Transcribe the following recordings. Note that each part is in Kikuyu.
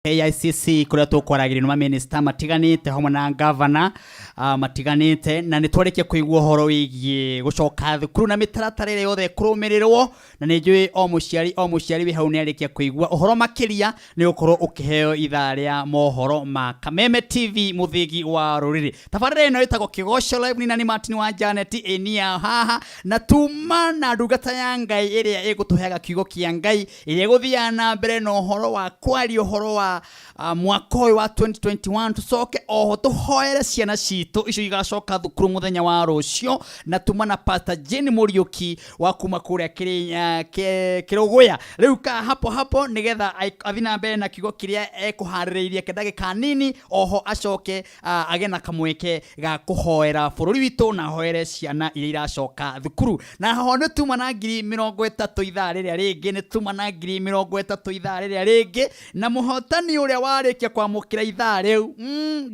KICC kuria tukwaragĩrio nĩ mamĩnĩsta matiganĩte hamwe na ngavana matiganĩte, na nĩ twarĩkia kũigua ũhoro wĩgiĩ gũcoka thukuru na mĩtaratara ĩrĩa yothe ĩkũrũmĩrĩrwo, na nĩ njũĩ o mũciari o mũciari wĩ hau nĩ arĩkia kũigua ũhoro makĩria. Nĩ ũkorwo ũkĩheo ithaa rĩa mohoro ma Kameme TV, mũthĩgi wa rũrĩrĩ. Tabarĩra ĩno ĩtagwo Kĩgoco Live, nĩ nani Martin wa Janet ĩnia haha na tuma na ndungata ya Ngai ĩrĩa ĩgũtũheaga kiugo kĩa Ngai, ĩrĩa ĩgũthiaga na mbere na ũhoro wa kwaria ũhoro wa mwaka ũyũ wa 2021. Tũcoke oho tũhoere ciana citũ icio igacoka thukuru mũthenya wa rũciũ, na tuma na Pastor Jane Mũriũki wa kuma kũrĩa Kĩrũgũya. Rĩu ka hapo hapo nĩgetha athiĩ na mbere na kiugo kĩrĩa ekũharĩrĩirie kĩa ndagĩka nini, oho acoke agĩe na kamweke ga kũhoera bũrũri witũ na ahoere ciana iria iracoka thukuru. Na ho nĩ tuma na 30,000 ithaa rĩrĩa rĩngĩ, nĩ tuma na 30,000 ithaa rĩrĩa rĩngĩ, na mũhotani ũrĩa warĩkia kwamũkĩra ithaa rĩu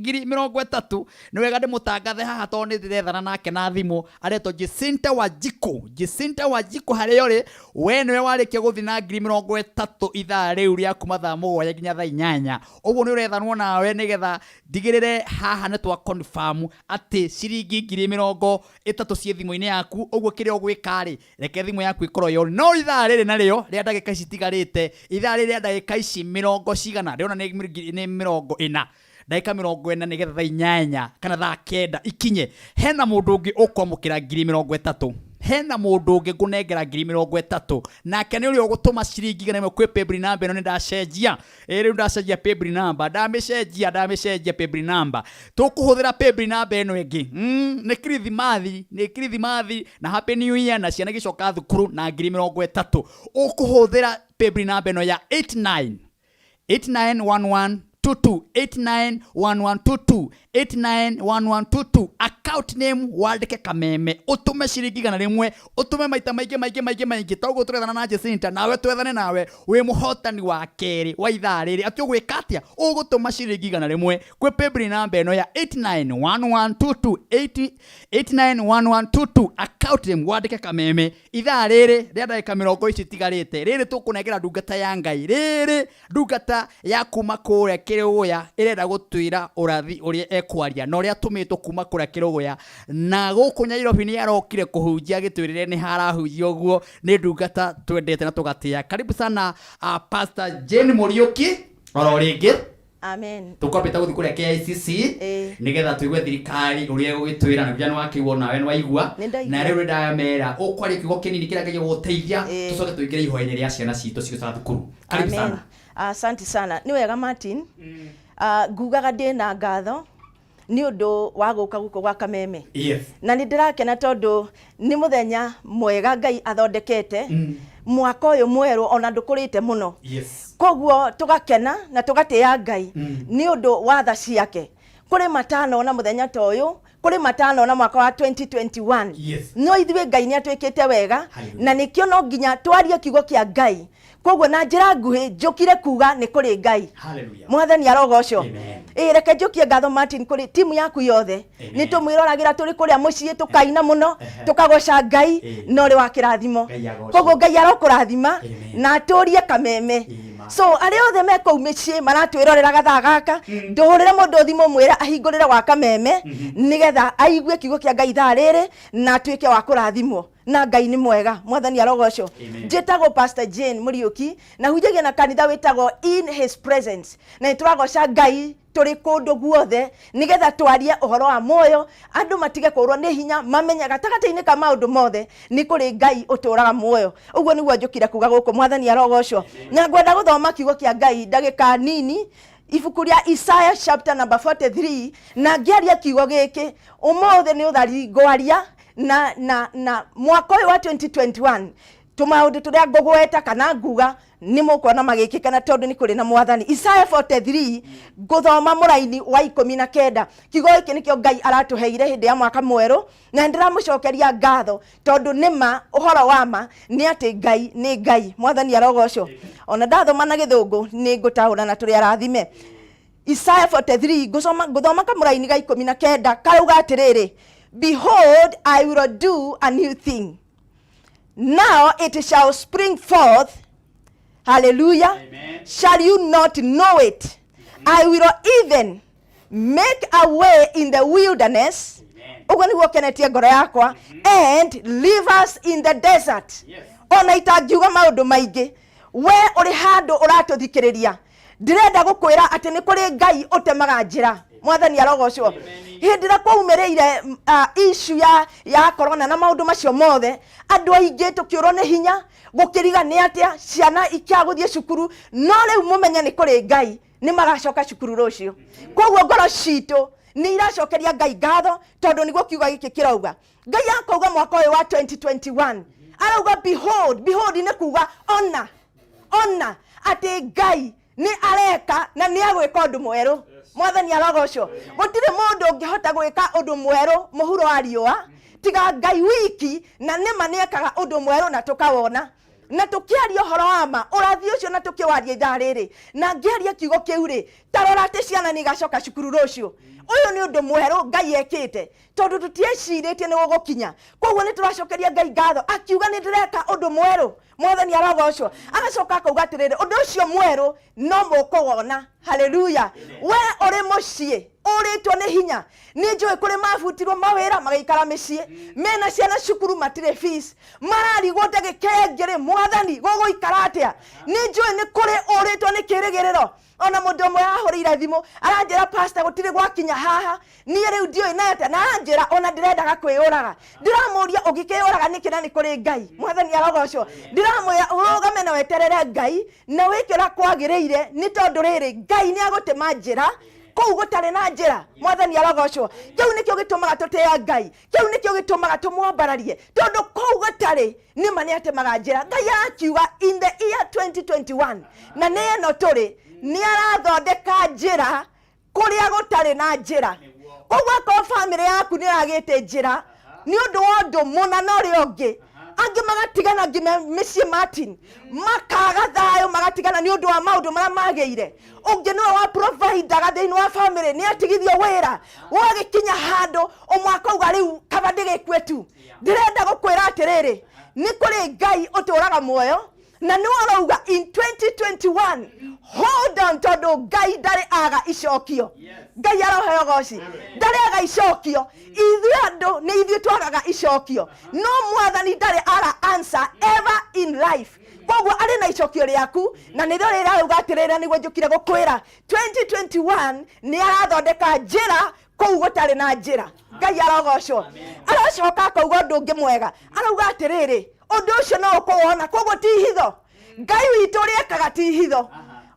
30,000, nĩ wega ndĩmũtangathe haha tondũ nĩ ndĩrethana nake na thimũ. Aretwo Jacinta Wanjikũ. Jacinta Wanjikũ, harĩa ũrĩ we, nĩwe warĩkia gũthiĩ na 30,000 ithaa rĩu rĩa kuma thaa 7 nginya thaa 8. Ũguo nĩ ũrethanwo nawe nĩgetha ndigĩrĩre haha nĩ twa confirm atĩ ciringi 30,000 ciĩ thimũ-inĩ yaku. Ũguo kĩrĩa ũgwĩka rĩ, reke thimũ yaku ĩkorwo yo no ithaa rĩrĩ narĩo rĩa ndagĩka ici itigarĩte, ithaa rĩrĩ rĩa ndagĩka ici mĩrongo cigana ndĩrona nĩ 40, ndagĩka 40, nĩgetha thaa 8 kana thaa 9 ikinye, hena mũndũ ũngĩ ũkwamũkĩra 30,000. Hena mũndũ ũngĩ ngũnengera 30,000, nake nĩ ũrĩa ũgũtũma ciringi 100 kwĩ paybill number ĩno. Nĩ ndacenjia ĩ rĩu, ndacenjia paybill number, ndamĩcenjia, ndamĩcenjia paybill number. Tũkũhũthĩra paybill number ĩno ĩngĩ. Nĩ Kirithimathi, nĩ Kirithimathi na Happy New Year na ciana igĩcoka thukuru na 30,000. Ũkũhũthĩra paybill number ĩno ya 89 8911 22, 891122, 891122. Account name wandĩke Kameme, ũtũme ciringi 100, ũtũme maita maingĩ maingĩ maingĩ maingĩ toguo tũrethana na Jacinta, nawe twethane nawe wĩ mũhotani wa kerĩ wa ithaa rĩrĩ. Atĩ ũgwĩka atĩa? Ũgũtũma ciringi 100 kwĩ paybill namba ĩno ya 891122, 891122. Account name wandĩke Kameme. Ithaa rĩrĩ rĩa ndagĩka mĩrongo ici itigarĩte rĩrĩ, tũkũnengera ndungata ya Ngai rĩrĩ, ndungata ya kuma kũrĩa Kĩrũgũya, ĩrenda gũtwĩra ũrathi ũrĩa ekwaria na ũrĩa atũmĩtwo kuma kũrĩa Kĩrũgũya na gũkũ Nairobi. Nĩ arokire kũhunjia, agĩtwĩrĩre nĩ harahunjia. Ũguo nĩ ndungata twendete na tũgatĩa. Karibu sana, Pastor Jane Mũriũki, oro rĩngĩ. Amen. Tũkwambĩte gũthiĩ kũrĩa KICC nĩgetha tũigue thirikari ũrĩa ĩgũgĩtwĩra, na nĩ wakĩigua, nawe nĩ waigua. Nĩ ndaigua. Na rĩu nĩ ndamera ũkwaria kiugo kĩnini kĩrĩa Ngai gũgũteithia, tũcoke tũingĩre ihoya-inĩ rĩa ciana citũ cigĩcoka thukuru. Karibu Amen. sana. Asante sana. Nĩ wega, Martin. Ngugaga ndĩ na ngatho nĩ ũndũ wa gũka gũkũ gwa Kameme. Na nĩ ndĩrakena tondũ nĩ mũthenya mwega Ngai athondekete, mwaka ũyũ mwerũ ona ndũkũrĩte mũno. Koguo tũgakena na tũgatĩĩa Ngai nĩ ũndũ wa tha ciake. Kũrĩ matanona mũthenya ta ũyũ, kũrĩ matanona mwaka wa 2021. No ithuĩ Ngai nĩ atwĩkĩte wega. Hallelujah. Na nĩkĩo no nginya twarie kiugo kĩa Ngai. Koguo na njĩra nguhĩ njũkire kuga nĩ kũrĩ Ngai. Hallelujah. Mwathani arogocwo. Amen. Ĩ reke njũkie ngatho, Martin, kũrĩ timu yaku yothe. Amen. Nĩ tũmwĩroragĩra tũrĩ kũrĩa mũciĩ, tũkaina mũno, tũkagoca Ngai. Na ũrĩ wa kĩrathimo. Ngai agocwo. Koguo Ngai arokũrathima Amen. na atũrie Kameme. Ima. So arĩa othe me kũu mĩciĩ maratwĩrorera gathaa gaka, ndũhũrĩre mũndũ thimũ, mwĩre ahingũrĩre gwa Kameme nĩgetha aigue kiugo kĩa Ngai ithaa rĩrĩ na atuĩke wa kũrathimwo. Na Ngai nĩ mwega. Mwathani arogocwo. Amen. Njĩtagwo Pastor Jane Mũriũki na hunjagia na kanitha wĩtagwo In His Presence, na nĩ tũragoca Ngai tũrĩ kũndũ guothe nĩgetha twarie ũhoro wa muoyo, andũ matige kũrwo nĩ hinya, mamenye gatagatĩ-inĩ ka maũndũ mothe nĩ kũrĩ Ngai ũtũraga muoyo. Ũguo nĩguo njũkire kuga gũkũ. Mwathani arogocwo. Na ngwenda gũthoma kiugo kĩa Ngai ndagĩka nini, ibuku rĩa Isaiah chapter number 43. Na ngĩaria kiugo gĩkĩ ũmũthĩ nĩ ũthari ngwaria na mwaka ũyũ wa 2021, tũmaũndũ tũrĩa ngũgweta kana nguga nĩ mũkuona magĩkĩka, na tondũ nĩ kũrĩ na Mwathani. Isaiah 43, ngũthoma mũraini wa 19. Kiugo gĩkĩ nĩkĩo Ngai aratũheire hĩndĩ ya mwaka mwerũ, na nĩndĩramũcokeria ngatho tondũ nĩ ma, ũhoro wa ma nĩ atĩ Ngai nĩ Ngai. Mwathani arogocwo. Ona ndathoma na Gĩthũngũ nĩ ngũtaũra na tũrĩ arathime. Isaiah 43, ngũsoma, ngũthoma kamũraini ga 19, karauga atĩrĩrĩ, "Behold, I will do a new thing. Now it shall spring forth. Hallelujah. Amen. Shall you not know it? I will even make a way in the wilderness. Amen. Ũguo nĩguo kenetie ngoro yakwa, and leave us in the desert. Yes. Ona itangiuga maũndũ maingĩ, we ũrĩ handũ ũratũthikĩrĩria, ndĩrenda gũkwĩra atĩ nĩ kũrĩ Ngai ũtemaga njĩra. Mwathani arogocwo. Hĩndĩ ĩrĩa kwaumĩrĩire issue ya corona na maũndũ macio mothe, andũ aingĩ tũkĩũrwo nĩ hinya, gũkĩriga nĩ atĩa ciana ikĩaga gũthiĩ cukuru. No rĩu mũmenye nĩ kũrĩ Ngai, nĩ magacoka cukuru rũciũ. Koguo ngoro citũ nĩ iracokeria Ngai ngatho, tondũ nĩguo kiugo gĩkĩ kĩrauga. Ngai akauga mwaka ũyũ wa 2021 arauga behold. Behold nĩ kuga ona, ona atĩ Ngai nĩ areka na nĩ agwĩka ũndũ mwerũ. Mwathani arogocwo. Gũtirĩ mũndũ ũngĩhota gwĩka ũndũ mwerũ mũhuro wa riũa tiga Ngai wiki, na nĩma nĩ ekaga ũndũ mwerũ na tũkawona. Na tũkĩaria ũhoro wa ma ũrathi ũcio na tũkĩwaria ithaa rĩrĩ na ngĩaria kiugo kĩu rĩ, ta rora atĩ ciana nĩ igacoka cukuru rũciũ. Ũyũ nĩ ũndũ mwerũ Ngai ekĩte, tondũ tũtiecirĩtie nĩ gũgũkinya. Koguo nĩ tũracokeria Ngai ngatho akiuga nĩ ndĩreka ũndũ mwerũ. Mwathani arogocwo. Agacoka akauga atĩrĩrĩ, ũndũ ũcio mwerũ no mũkũwona. Haleluya. We ũrĩ mũciĩ ũrĩtwo nĩ hinya, nĩ njũĩ kũrĩ mabutirwo mawĩra magĩikara mĩciĩ, mena ciana cukuru matirĩ fees, mararigwo ndagĩka ĩngĩ rĩ, Mwathani gũgũikara atĩa? Nĩ njũĩ nĩ kũrĩ ũrĩtwo nĩ kĩrĩgĩrĩro. Ona mũndũ ũmwe ahũrĩire thimũ aranjĩra, pastor, gũtirĩ gwakinya haha, niĩ rĩu ndiũĩ na atĩa, na aranjĩra ona ndĩrendaga kwĩyũraga. Ndĩramũria, ũngĩkĩyũraga nĩkĩ na nĩ kũrĩ Ngai? Mwathani arogocwo. Ndĩramwĩra ũrũgame na weterere Ngai na wĩke ũrĩa kwagĩrĩire, nĩ tondũ rĩrĩ, Ngai nĩ agũtema njĩra kũu gũtarĩ na njĩra. Mwathani arogocwo. Kĩu nĩkĩo gĩtũmaga tũtĩe Ngai, kĩu nĩkĩo gĩtũmaga tũmwambararie, tondũ kũu gũtarĩ nĩma nĩ atemaga njĩra. Ngai arakiuga in the year 2021, na nĩ ĩno tũrĩ, nĩ arathondeka njĩra kũrĩa gũtarĩ na njĩra. Koguo akorwo bamĩrĩ yaku nĩ ĩragĩte njĩra nĩ ũndũ wa ũndũ mũna na ũrĩa ũngĩ, angĩ magatigana nginya mĩciĩ, Martin, makaga thayũ, magatigana nĩ ũndũ wa maũndũ marĩa magĩire. Ũngĩ nĩwe wa providaga thĩinĩ wa bamĩrĩ, nĩ atigithio wĩra, wagĩkinya handũ ũmwe akauga rĩu kaba ndĩgĩkue tu. Ndĩrenda gũkwĩra atĩrĩrĩ, nĩ kũrĩ Ngai ũtũraga muoyo, na nĩwe ũrauga in 2021 hold on, tondũ Ngai ndarĩ aga icokio. Ngai aroheo goci. Ndarĩ aga icokio. Ithuĩ andũ nĩ ithuĩ twagaga icokio, no Mwathani ndarĩ aga answer ever in life. Koguo arĩ na icokio rĩaku, na nĩrĩo rĩrĩa arauga atĩrĩrĩ, nĩguo njũkire gũkwĩra, 2021 nĩ arathondeka njĩra kũu gũtarĩ na njĩra. Ngai arogocwo. Aracoka akauga ũndũ ũngĩ mwega, arauga atĩrĩrĩ, ũndũ ũcio no ũkũwona. Koguo ti hitho, Ngai witũ ũrĩa ekaga ti hitho.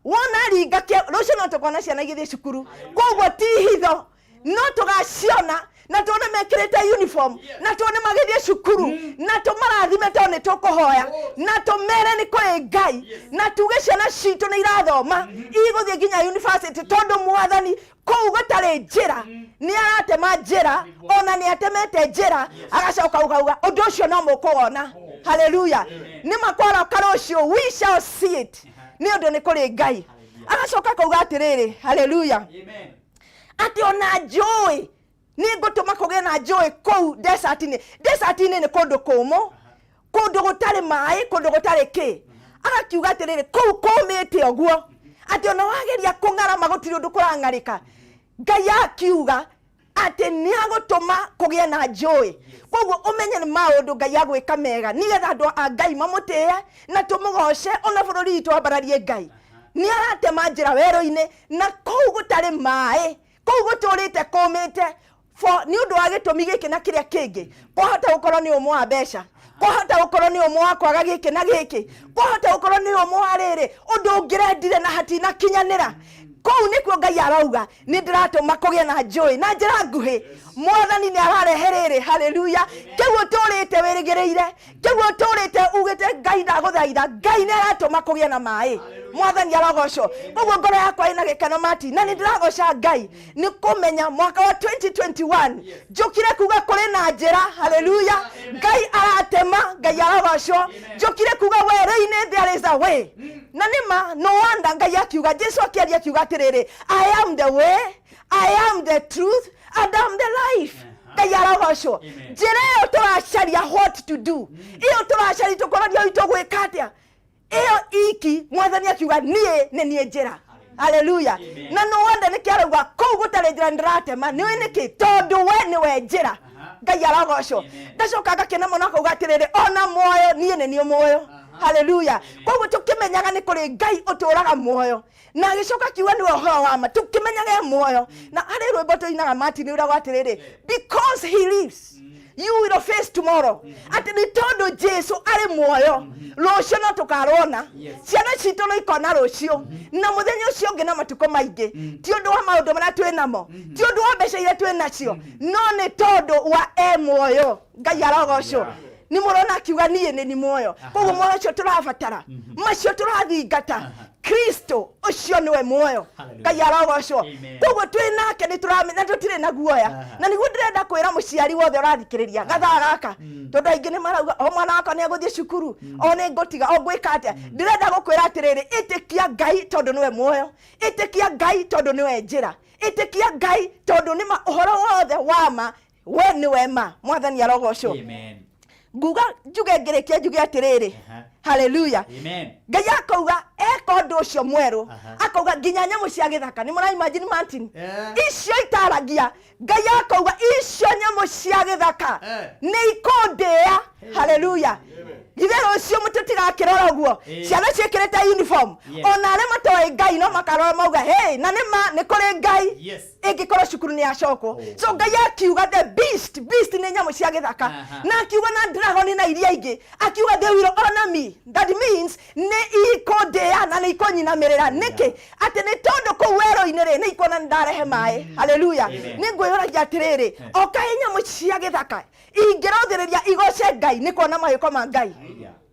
Wona ringa rũciũ no tũkona ciana igĩthiĩ cukuru. Koguo ti hitho, no tũgaciona na tuone mekĩrĩte uniform na tuone magĩthiĩ cukuru, na tũmarathime tondũ nĩ tũkũhoya, na tũmere nĩ kũrĩ Ngai, na tuge ciana citũ nĩ irathoma, igũthiĩ nginya university, tondũ Mwathani kũu gũtarĩ njĩra nĩ aratema njĩra, ona nĩ atemete njĩra. Agacoka ukauga ũndũ ũcio no mũkũwona. Haleluya. Nĩ makworoka rũciũ, we shall see it, nĩ ũndũ nĩ kũrĩ Ngai. Agacoka akauga atĩrĩrĩ, haleluya, Amen. atĩ ona njũĩ nĩ ngũtũma kũgĩe na njũĩ kũu desert-inĩ. Desert-inĩ nĩ kũndũ kũmũ, kũndũ gũtarĩ maĩ, kũndũ gũtarĩ kĩ. Agakiuga atĩrĩrĩ, kũu kũmĩte ũguo atĩ ona wageria kũng'arama gũtirĩ ũndũ kũrang'arĩka, Ngai akiuga atĩ nĩ agũtũma kũgĩe na njũĩ. Koguo ũmenye nĩ maũndũ Ngai agwĩka mega, nĩgetha andũ a Ngai mamũtĩe na tũmũgoce, ona bũrũri witũ wambararie Ngai. Nĩ aratema njĩra werũ-inĩ na kũu gũtarĩ maĩ, kũu gũtũrĩte kũmĩte for nĩ ũndũ wa gĩtũmi gĩkĩ na kĩrĩa kĩngĩ. Kwahota gũkorwo nĩ ũmwe wa mbeca, kwahota gũkorwo nĩ ũmwe wa kwaga gĩkĩ na gĩkĩ, kwahota gũkorwo nĩ ũmwe wa rĩrĩ ũndũ ũngĩrendire na hatinakinyanĩra. Kũu nĩkuo Ngai arauga nĩ ndĩratũma kũgĩe na njũĩ na njĩra nguhĩ. Mwathani nĩ ararehe rĩrĩ, haleluya, kĩu ũtũrĩte wĩrĩgĩrĩire, kĩu ũtũrĩte ugĩte Ngai ndagũthaitha, Ngai nĩ aratũma kũgĩe na maĩ. Mwathani arogocwo. Koguo ngoro yakwa ĩna gĩkeno mati, na nĩ ndĩragoca Ngai nĩ kũmenya mwaka wa 2021 njũkire kuga kũrĩ na njĩra. Haleluya. Ngai aratema. Ngai arogocwo. Njũkire kuga werũ-inĩ there is a way. Na nĩma no wonder Ngai akiuga, Jesu akĩaria akiuga atĩrĩrĩ, "I am the way, I am the truth and I'm the life." Ngai arogocwo. Amen. Njĩra ĩyo tũracaria what to do, ĩyo tũracaria tũkoraria tũgwĩka atĩa. Ĩyo iki Mwathani akiuga, niĩ nĩ niĩ njĩra. Haleluya. Na no wonder nĩkĩ arauga kũu gũtarĩ njĩra nĩndĩratema. Nĩũĩ nĩkĩ? Tondũ we nĩwe njĩra. Ngai arogocwo. Ndacoka ngakena mũno akauga atĩrĩrĩ, ona muoyo niĩ nĩ niĩ muoyo. Haleluya. Koguo tũkĩmenyaga nĩ kũrĩ Ngai ũtũraga muoyo, na agĩcoka akiuga nĩwe ũhoro wa ma, tũkĩmenyaga e muoyo. Na harĩ rwĩmbo tũinaga, Martin, rwĩragwo atĩrĩrĩ, "Because he lives, you will face tomorrow." Atĩ nĩ tondũ Jesu arĩ muoyo, rũciũ no tũkarwona. Ciana citũ no ikona rũciũ na mũthenya ũcio ũngĩ na matukũ maingĩ. Ti ũndũ wa maũndũ marĩa twĩ namo, ti ũndũ wa mbeca iria twĩ nacio, no nĩ tondũ wa e muoyo. Ngai arogocwo. Nĩ mũrona akiuga, niĩ nĩ ni muoyo. Koguo muoyo ũcio tũrabatara, macio tũrathingata, Kristo ũcio nĩwe muoyo. Hallelujah. Ngai arogocwo. Amen. Koguo twĩ nake nĩ tũramenya tũtirĩ na guoya. Na nĩguo ndĩrenda kwĩra mũciari wothe ũrathikĩrĩria gathaa gaka, tondũ aingĩ nĩ marauga, o mwana wakwa nĩ egũthiĩ cukuru, o nĩ ngũtiga, o ngwĩka atĩa. Ndĩrenda gũkwĩra atĩrĩrĩ, ĩtĩkia Ngai tondũ nĩwe muoyo, ĩtĩkia Ngai tondũ nĩwe njĩra, ĩtĩkia Ngai tondũ nĩma ũhoro wothe wa ma, we nĩwe ma. Mwathani arogocwo. Amen. Nguga njuge, ngĩrĩkia njuge atĩrĩrĩ, haleluya. Amen. Ngai akauga eka ũndũ ũcio mwerũ. Akauga nginya nyamũ cia gĩthaka, nĩ mũra imagine, Martin? Icio itaragia, Ngai akauga icio nyamũ cia gĩthaka nĩ ikũndĩa. Haleluya. Githĩ rũciũ tũtigakĩrora ũguo? Ciana ciĩkĩrĩte uniform. Ona arĩa matoĩ Ngai no makarora mauga, "Hey, na nĩ ma nĩ kũrĩ Ngai," ĩngĩkorwo cukuru nĩ yacokwo. So Ngai akiuga the beast, beast nĩ nyamũ cia gĩthaka, na akiuga na dragoni na iria ingĩ, akiuga they will honor me. That means nĩ ikũndĩa na nĩ ikũnyinamĩrĩra. Nĩkĩ? Atĩ nĩ tondũ kũu werũ-inĩ rĩ, nĩ ikuona nĩ ndarehe maĩ. Haleluya. Amen. Nĩ ngwĩyũragia atĩrĩrĩ, o kaĩ nyamũ cia gĩthaka ingĩrũthĩrĩria igoce Ngai nĩ kuona mawĩko ma Ngai?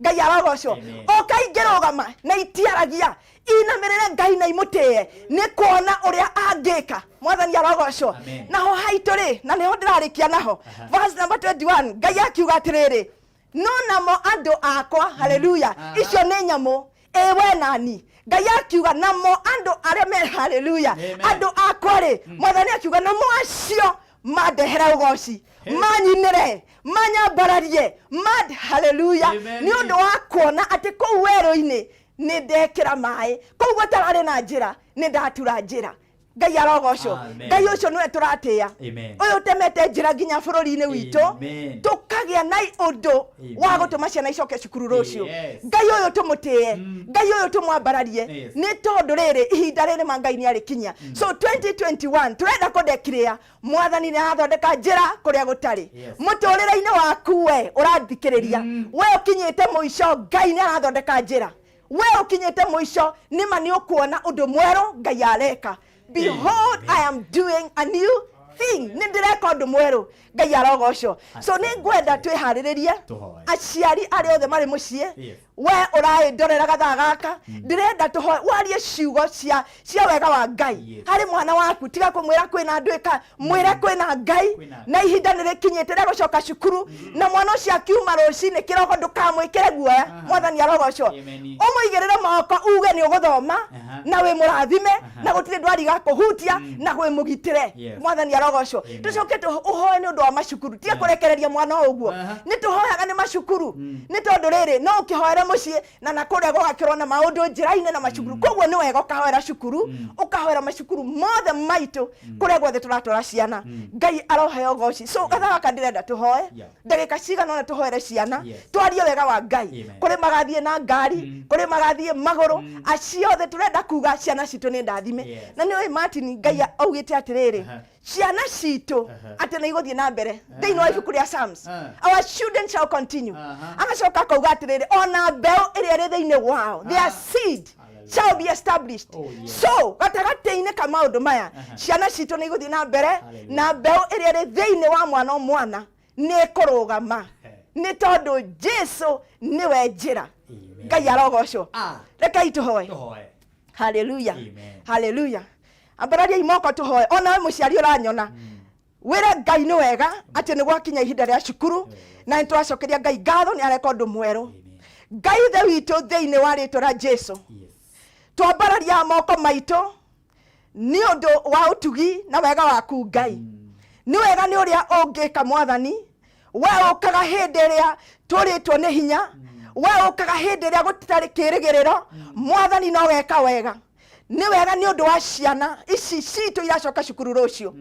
Ngai arogocwo. Amen. O kaĩ ingĩrũgama na itiaragia, inamĩrĩre Ngai na imũtĩe nĩ kuona ũrĩa angĩka? Mwathani arogocwo. Amen. Naho haitũ rĩ, na nĩho ndĩrarĩkia naho, verse number 21, Ngai akiuga atĩrĩrĩ, no namo andũ akwa, haleluya. Icio nĩ nyamũ ĩ we nani. Ngai akiuga namo andũ arĩa me, haleluya, Amen. andũ akwa rĩ, Mwathani akiuga namo acio mandehera ũgoci, manyinĩre, manyambararie mad, haleluya, Amen. nĩ ũndũ wa kuona atĩ kũu werũ-inĩ nĩ ndekĩra maĩ, kũu gũtararĩ na njĩra nĩ ndatura njĩra. Ngai arogocwo. Amen. Ngai ũcio nĩwe tũratĩĩa, Amen. ũyũ ũtemete njĩra nginya bũrũri-inĩ witũ, Amen. tũkagĩa na ũndũ wa Amen. gũtũma ciana icoke cukuru rũciũ. Ngai ũyũ tũmũtĩe, Ngai ũyũ tũmwambararie, nĩ tondũ rĩrĩ ihinda rĩrĩ ma Ngai nĩ arĩkinyia. So 2021 tũrenda kũdeclare Mwathani nĩ arathondeka njĩra kũrĩa gũtarĩ. Mũtũrĩre-inĩ waku, we ũrathikĩrĩria, we ũkinyĩte mũico, Ngai nĩ arathondeka njĩra. We ũkinyĩte mũico, nĩma nĩ ũkuona ũndũ mwerũ Ngai areka. "Behold, I am doing a new thing." Nĩ ndĩreka ũndũ mwerũ. Ngai arogocwo. So nĩ ngwenda twĩharĩrĩrie, Tũhoe. aciari arĩa othe marĩ mũciĩ. We ũraĩndorera gathaa gaka, ndĩrenda tũhoe, warie ciugo cia wega wa Ngai harĩ mwana waku. Tiga kũmwĩra kwĩna andũ ĩka, mwĩre kwĩna Ngai. Kwĩna na ihinda nĩ rĩkinyĩte rĩa gũcoka cukuru, na mwana ũcio akiuma rũcinĩ kĩroko ndũkamwĩkĩre guoya. Mwathani arogocwo. Amen. Ũmũigĩrĩre moko uge nĩ ũgũthoma na wĩ mũrathime, na gũtirĩ ndwari gakũhutia, na wĩ mũgitĩre. Mwathani arogocwo. Amen. Tũcoke ũhoe nĩ ũndũ wa macukuru. Tiga kũrekereria mwana o ũguo. Nĩ tũhoyaga nĩ macukuru, nĩ tondũ rĩrĩ no ũkĩhoere mũciĩ na kũrĩa gũgakĩrwo na maũndũ njĩra-inĩ na macukuru. Koguo nĩ wega ũkahoera cukuru, ũkahoera macukuru mothe maitũ kũrĩa guothe tũratwara ciana. Ngai aroheo goci. So gathaa gaka ndĩrenda tũhoe ndagĩka cigana ũna, tũhoere ciana, twarie wega wa Ngai. Amen. Kũrĩ magathiĩ na ngari, kũrĩ magathiĩ magũrũ, acio othe tũrenda kuga ciana citũ nĩ ndathime. Na nĩ ũĩ, Martin, Ngai augĩte atĩrĩrĩ, ciana citũ atĩ nĩ igũthiĩ na mbere thĩinĩ wa ibuku rĩa Psalms. "Our children shall continue." Agacoka akauga atĩrĩrĩ, ona mbeũ ĩrĩa ĩrĩ thĩinĩ wao, their seed shall be established. So gatagatĩ-inĩ ka maũndũ maya, ciana citũ nĩ igũthiĩ na mbere, na mbeũ ĩrĩa ĩrĩ thĩinĩ wa mwana o mwana nĩ ĩkũrũgama, nĩ tondũ Jesu nĩwe njĩra. Amen. Ngai arogocwo. Rekei tũhoe. Tũhoe. Haleluya. Amen. Haleluya. Ambararia moko tũhoe. Ona we mũciari ũranyona, wĩre Ngai nĩ wega atĩ nĩ gwakinya ihinda rĩa cukuru, na nĩ tũracokeria Ngai ngatho nĩ areka ũndũ mwerũ. Amen. Ngai Ithe witũ, thĩinĩ wa rĩtwa rĩa Jesu, twambararia moko maitũ nĩ ũndũ wa ũtugi na wega waku. Ngai, nĩ wega nĩ ũrĩa ũngĩka. Mwathani, we ũkaga hĩndĩ ĩrĩa tũrĩtwo nĩ hinya. We ũkaga hĩndĩ ĩrĩa gũtarĩ kĩrĩgĩrĩro. Mwathani, no weka wega. Nĩ wega nĩ ũndũ wa ciana ici citũ iracoka cukuru rũciũ.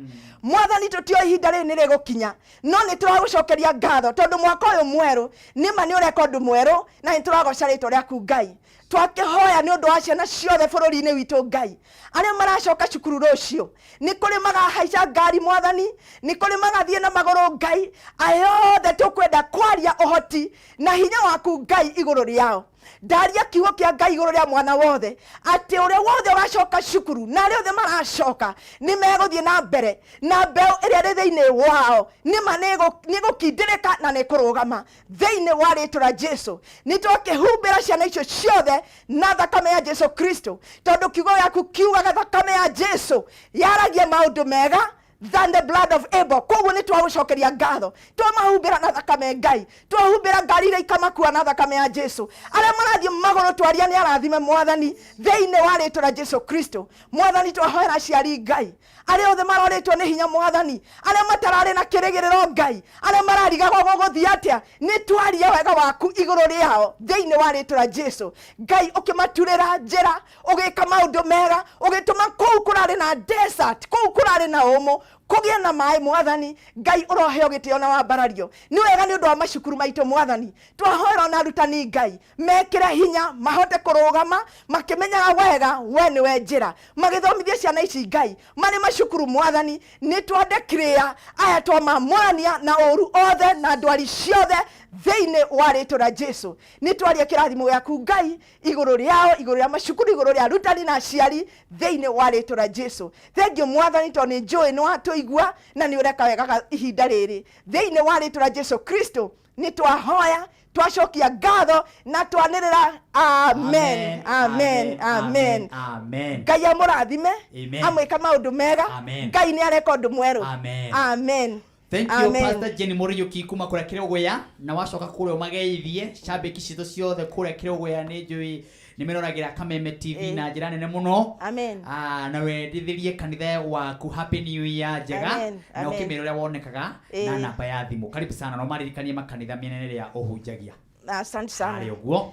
Mwathani, tũtioĩ ihinda rĩrĩ nĩ rĩgũkinya, no nĩ tũragũcokeria ngatho tondũ mwaka ũyũ mwerũ nĩma nĩ ũreka ũndũ mwerũ, na nĩ tũragoca rĩtwa rĩaku, Ngai. Twakĩhoya nĩ ũndũ wa ciana ciothe bũrũri-inĩ witũ, Ngai, arĩa maracoka cukuru rũciũ. Nĩ kũrĩ magahaica ngari, Mwathani, nĩ kũrĩ magathiĩ na magũrũ. Ngai, aya othe tũkwenda kwaria ũhoti na hinya waku, Ngai, igũrũ rĩao. Ndaria kiugo kĩa Ngai igũrũ rĩa mwana wothe, atĩ ũrĩa wothe ũgacoka cukuru na arĩa othe maracoka nĩ megũthiĩ na mbere na mbeũ ĩrĩa ĩrĩ thĩinĩ wao nĩma nĩ ĩgũkindĩrĩka na nĩ ĩkũrũgama thĩinĩ wa rĩtwa rĩa Jesu. Nĩ twakĩhumbĩra ciana icio ciothe na thakame ya Jesu Kristo, tondũ kiugo gĩaku kiugaga thakame ya Jesu yaragia maũndũ mega than the blood of Abel. Koguo nĩ twagũcokeria ngatho, twamahumbĩra na thakame, Ngai. Twahumbĩra ngari iria ikamakua na thakame ya Jesu. Arĩa marathiĩ magũrũ, twaria nĩ arathime, Mwathani, thĩinĩ wa rĩtwa rĩa Jesu Kristo. Mwathani, twahoera aciari, Ngai, arĩa othe marorĩtwo nĩ hinya, Mwathani, arĩa matararĩ na kĩrĩgĩrĩro, Ngai, arĩa mararigagwo gũgũthiĩ atĩa. Nĩ twaria wega waku igũrũ rĩao thĩinĩ wa rĩtwa rĩa Jesu. Ngai, ũkĩmaturĩra njĩra, ũgĩka maũndũ mega, ũgĩtũma kũu kũrarĩ na desert, kũu kũrarĩ na ũmũ, kũgĩe na maĩ. Mwathani Ngai, ũroheo gĩtĩo na wambarario. Nĩ wega nĩ ũndũ wa macukuru maitũ. Mwathani, twahoera ona arutani, Ngai, mekĩre hinya mahote kũrũgama makĩmenyaga wega we nĩwe njĩra magĩthomithia ciana ici, Ngai, marĩ macukuru. Mwathani, nĩ twandekirĩa aya twamamũrania na ũru othe na ndwari ciothe thĩinĩ wa rĩtwa rĩa Jesu. Nĩ twaria kĩrathimo gĩaku, Ngai, igũrũ rĩao, igũrũ rĩa macukuru, igũrũ rĩa arutani na aciari thĩinĩ wa rĩtwa rĩa Jesu. Thengiũ, Mwathani, tondũ nĩ njũĩ nĩ watũigua na nĩ ũreka wega ihinda rĩrĩ. Thĩinĩ wa rĩtwa rĩa Jesu Kristo nĩ twahoya, twacokia ngatho na twanĩrĩra, amen, amen, amen. Amen. Ngai amũrathime. Amen. Amwĩka maũndũ mega. Amen. Ngai nĩ areka ũndũ mwerũ. Amen. Amen. Thank you. Amen. Pastor Jenny Muriuki kuma kũrĩa Kĩrũgũya, na wacoka kũrĩa ũmageithie cambĩki citũ ciothe kũrĩa Kĩrũgũya. Nĩ njũĩ nĩ meroragĩra Kameme TV na njĩra nene mũno. Amen. Ah, na wendithĩrie kanitha waku Happy New Year njega. Amen. Na Amen. ũkĩmĩra ũrĩa wonekaga na namba ya thimũ. Karibu sana, na ũmaririkanie makanitha mĩena ĩrĩa ũhunjagia. Asante sana. Harĩ ũguo.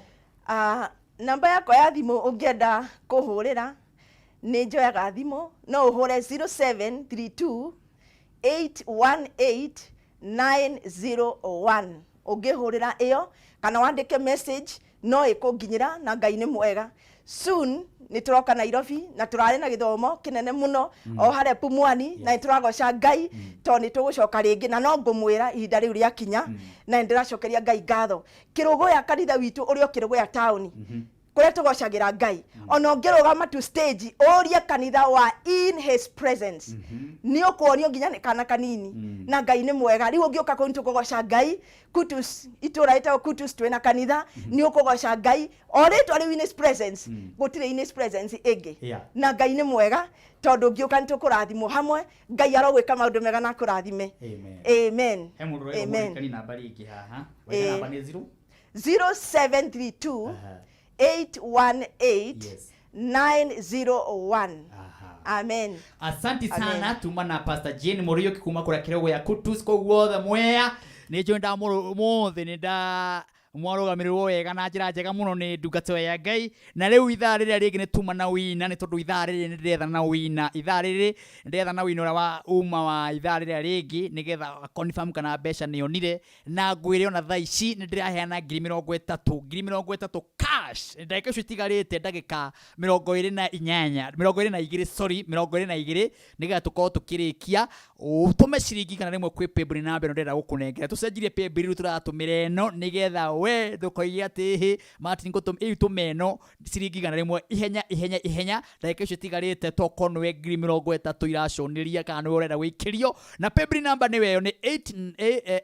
Ah, namba yakwa ya thimũ ũngĩenda kũhũrĩra, nĩ njoyaga thimũ, no ũhũre 0732 818 901. Ũngĩhũrĩra ĩyo kana wandĩke message, no ĩkũnginyĩra. Na Ngai nĩ mwega, soon nĩ tũroka Nairobi na tũrarĩ na gĩthomo kĩnene mũno o harĩa Pumwani, na nĩ tũragoca Ngai tondũ nĩ tũgũcoka rĩngĩ, na no ngũmwĩra ihinda rĩu rĩakinya. Na nĩ ndĩracokeria Ngai ngatho. Kĩrũgũya, kanitha witũ ũrĩa ũkĩrũgũya taũni kũrĩa tũgocagĩra Ngai, ona ũngĩrũgama tu stage ũrie kanitha wa In His Presence, nĩ ũkuonio nginya nĩ kana kanini. Na Ngai nĩ mwega. Rĩu ũngĩũka kũu, nĩ tũkũgoca Ngai. Kutus, itũra rĩtagwo Kutus, twĩna kanitha, nĩ ũkũgoca Ngai o rĩtwa rĩu In His Presence. Gũtirĩ In His Presence ĩngĩ. Na Ngai nĩ mwega tondũ ũngĩũka nĩ tũkũrathimwo hamwe. Ngai arogwĩka maũndũ mega na akũrathime. Amen. Amen. He mũndũ ũrenda Amen. mũririkani namba rĩngĩ haha. Waiga namba nĩ 0 0732 818 901. Amen. Asanti Amen. sana. Tuma na Pastor Jane Muriuki kuma kũrĩa Kĩrũgũ ya Kutus kũu guothe Mwea. Nĩ njũĩ ndamũthĩ nĩ nda mwarũgamĩrĩrwo wega na njĩra njega mũno nĩ ndungata ĩyo ya Ngai. Na rĩu ithaa rĩrĩa rĩngĩ nĩ tuma na wina, nĩ tondũ ithaa rĩrĩ nĩ ndĩretha na wina, ithaa rĩrĩ ndĩretha na wina ũrĩa wa uma wa ithaa rĩrĩa rĩngĩ, nĩgetha confirm kana mbeca nĩ onire. Na ngwĩre ona thaa ici nĩ ndĩraheana 30,000, 30,000 cash, ndagĩka icio itigarĩte, ndagĩka 28, 22, sorry, 22, nĩgetha tũkorwo tũkĩrĩkia. Ũtũme ciringi 100 kwĩ paybill namba ĩno ndĩrenda gũkũnengera. Tũcenjirie paybill, rĩu tũratũmĩra ĩno, nĩgetha we ndũkoige atĩ hĩ Martin ngũtũm ĩu. Tũme ĩno ciringi 100 ihenya ihenya ihenya, ndagĩka icio itigarĩte, tokorwo nĩwe 30,000 iraconĩria kana nĩwe ũrenda gũikĩrio. Na paybill namba nĩwe ĩyo, nĩ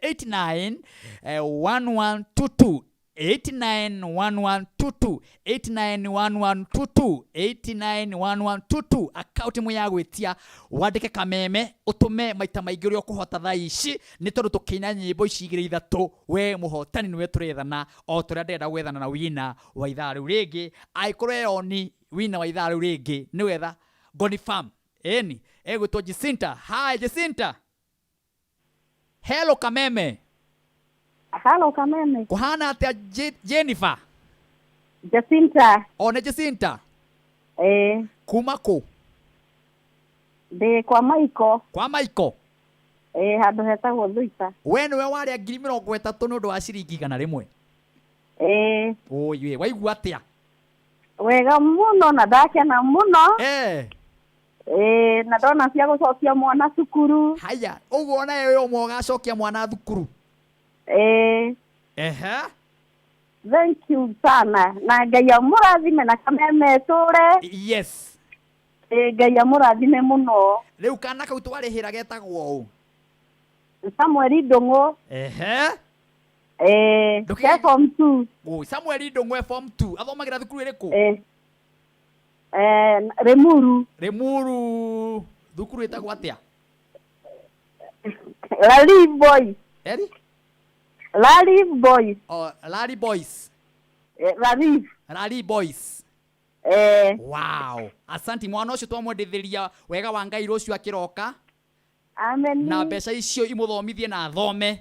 89 1122, 891122, 891122, 891122. Akaunti ĩmwe ya gwĩtia, wandĩke Kameme, ũtũme maita maingĩ ũrĩa ũkũhota thaa ici, nĩ tondũ tũkĩina nyĩmbo ici igĩrĩ ithatũ, we mũhotani nĩwe tũrethana, o ta ũrĩa ndĩrenda gwethana na wina wa ithaa rĩu rĩngĩ. Angĩkorwo ĩyo ni wina wa ithaa rĩu rĩngĩ, nĩ wetha Gonifam ĩni egwĩtwo Jacinta. Hi Jacinta, hello Kameme. Halo Kameme. Kuhana atia Jennifer? Jacinta. O nĩ Jacinta? Eh. Kuma kũ? Ndĩ kwa Maiko. Kwa Maiko? Eh, handũ hetagwo Thuita. We nĩwe warĩa 30,000 nĩ ũndũ wa ciringi 100. Eh. Oi, waigua atĩa? Wega mũno na ndakena mũno. Eh. Eh, na ndona cia gũcokia mwana cukuru. Haya, ũguo nawe wĩ ũmwe ũgacokia mwana thukuru. Eh. Ehe. Thank you sana. Na Ngai amũrathime na Kameme tũre. Yes. Eh, Ngai amũrathime mũno. Rĩu kana kau twarĩhĩra getagwo ũ? Samuel Ndung'u. Ehe. Eh, ke form 2. Oi, Samuel Ndung'u e form 2. Athomagĩra thukuru ĩrĩkũ? Eh. Eh, Limuru. Limuru. Thukuru ĩtagwo atĩa? Lali Boys. Eri? Lali Boys. Oh, Lali Boys. Eh, Lali. Lali Boys. Eh. Wow. Asanti mwana ũcio twamwendithĩria wega wa Ngai rũciũ akĩroka. Amen. Na mbeca icio imuthomithie na athome.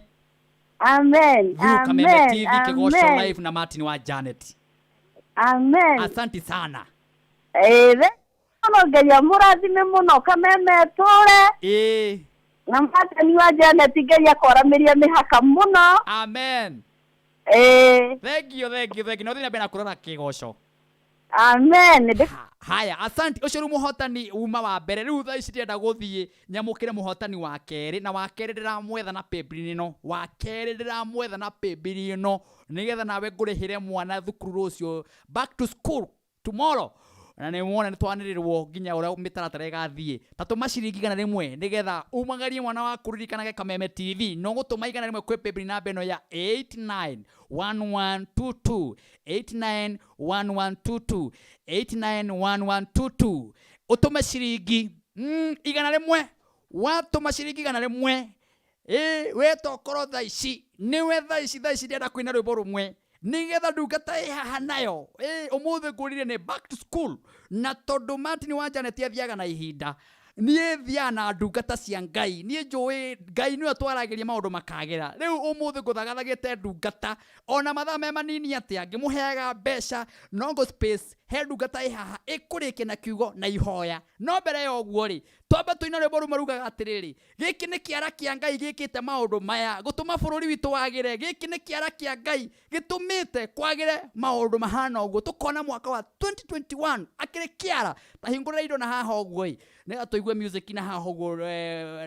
Amen. Through Kameme Amen. TV Kĩgoco Amen. Live na Martin wa Janet. Amen. Asanti sana. Eh, mũno Ngai amũrathime mũno Kameme tũre. Eh. Na Martin wa Janet Ngai akwaramĩria mĩhaka mũno. Amen. Eh. Thank you, thank you, thank you. No thiĩ na mbere na kũrora Kĩgoco. Amen. Haya, asante. Ũcio rĩu mũhotani uma wa mbere. Rĩu thaa ici ndĩrenda gũthiĩ nyamũkĩre mũhotani wa kerĩ, na wa kerĩ ndĩramwetha na paybill ĩno. Wa kerĩ ndĩramwetha na paybill ĩno nĩgetha nawe ngũrĩhĩre mwana thukuru rũciũ, back to school tomorrow. Na nĩ muona nĩ twanĩrĩrwo nginya ũrĩa mĩtaratara ĩgathiĩ. Ta tũma ciringi 100 nĩgetha umagarie mwana waku ririkanage Kameme TV. No gũtũma 100 kwĩ paybill namba ĩno ya 891122, 891122, 891122. Ũtũme ciringi 100. Watũma ciringi 100, we tokorwo thaa ici nĩwe thaa ici ndĩrenda kũina rwĩmbo rũmwe nĩgetha ndungata ĩ haha nayo. Ũmũthĩ ngũrire nĩ back to school, na tondũ Martin wa Janet athiaga na ihinda, niĩ thiaga na ndungata cia Ngai. Niĩ njũĩ Ngai nĩwe twaragĩria maũndũ makagĩra. Rĩu ũmũthĩ ngũthagathagĩte ndungata ona mathaa me manini atĩa, ngĩmũheaga mbeca no ngũ space he ndungata ĩ haha ĩkũrĩkia na kiugo na ihoya. No mbere ya ũguo rĩ, twambe tũine rwĩmbo rũmwe rugaga atĩrĩrĩ, gĩkĩ nĩ kĩara kĩa Ngai gĩkĩte maũndũ maya gũtũma bũrũri witũ wagĩre. Gĩkĩ nĩ kĩara kĩa Ngai gĩtũmĩte kwagĩre maũndũ mahana ũguo. Tũkona mwaka wa 2021 akĩrĩ kĩara. Ta hingũrĩra indo na haha ũguo ĩ, nĩgetha tũigue music na haha ũguo,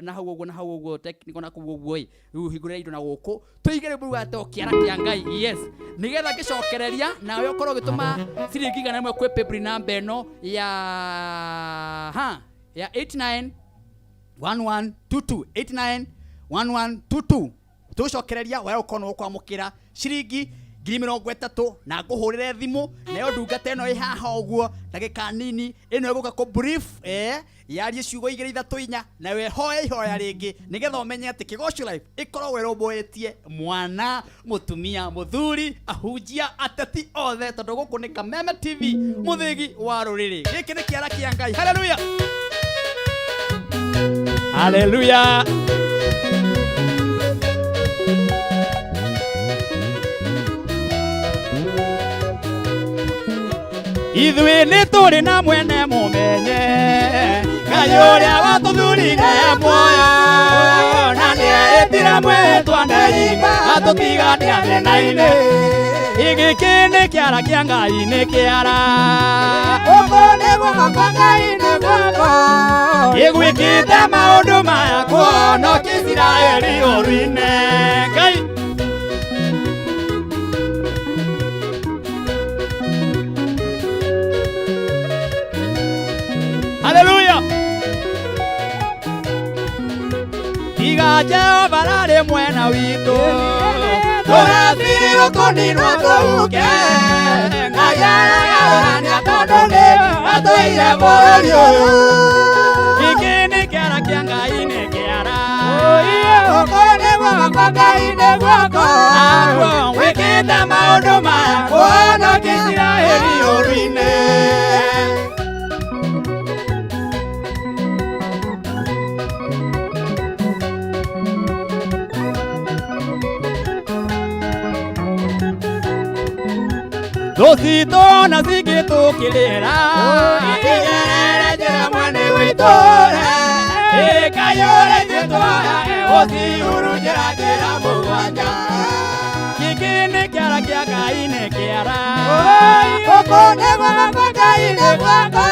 na hau ũguo, na hau ũguo, technical na kũu ũguo ĩ. Rĩu hingũrĩra indo na gũkũ tũige rwĩmbo rugaga atĩ o kĩara kĩa Ngai. Yes, nĩgetha ngĩcokereria nawe ũkorwo ũgĩtũma ciringi 100 kwĩ paybill namba ĩno ya ha ya 891122, 891122. Tũcokereria we ũkorwo nĩ ũkwamũkĩra ciringi 30,000 na ngũhũrĩre thimũ nayo ndungata ĩno ĩ haha ũguo ndagĩka nini ĩno ĩgũka kũ brief, yarie ciugo 2 3 4 na wehoe ihoya rĩngĩ nĩgetha ũmenye atĩ Kĩgoco Live ĩkoragwo ĩrũmbũĩtie mwana, mũtumia, mũthuri, ahunjia, ateti othe, tondũ gũkũ nĩ Kameme TV, mũthĩgi wa rũrĩrĩ. Gĩkĩ nĩ kĩara kĩa Ngai. Haleluya, haleluya. Ithuĩ nĩ tũrĩ na mwene mũmenye, Ngai ũrĩa watũthurire muoyo, na nĩeĩtire mwĩtwa ndeima atũtigania thĩna-inĩ. Gĩkĩ nĩ kĩara kĩa Ngai, nĩ kĩara. Ũkũ nĩ guoko kwa Ngai, nĩ guoko. Ĩgwĩkĩte maũndũ maya kũhonokia Isiraeli ũru-inĩ. Ngai. Haleluya. Tiga Jehova rarĩ mwena witũ, tũrathirĩrwo kũninwo tũhuke. Ngai aragarũrania tondũ nĩ atũire bũrũri ũyũ. Gĩkĩ nĩ kĩara kĩa Ngai, nĩ kĩara. Ũkũ nĩ guoko kwa Ngai, nĩ guoko. Wĩkĩte maũndũ maya kũhonokia Isiraeli ũru-inĩ. Thũ na cingĩtũkĩrĩra igerere njĩra mwene witũre ĩkayũre ithuĩ twoya ũcihurunjĩra njĩra mũgwanja gĩkĩ nĩ kĩara kĩa Ngai nĩ kĩara Gũkũ nĩ gwakwa Ngai nĩ gwakwa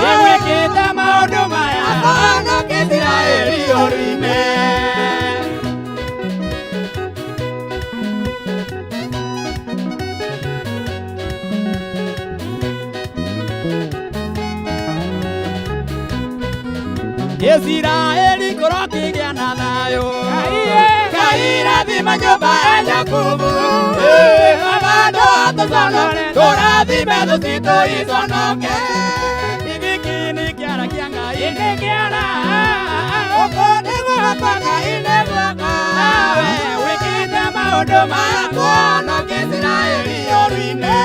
ĩgwĩkĩte maũndũ maya Ahonokie Isiraeli ũrime. Isiraeli kũrokĩgĩa na thayũ Ngai rathima nyũmba ya Jakubu Baba atũconore tũrathime thũ citũ iconoke Gĩkĩ nĩ kĩara kĩa Ngai nĩ kĩara Gũkũ nĩ gwakwa Ngai nĩ gwakwa Nawe wĩkĩte maũndũ ma kũhonokia Isiraeli ũru-inĩ.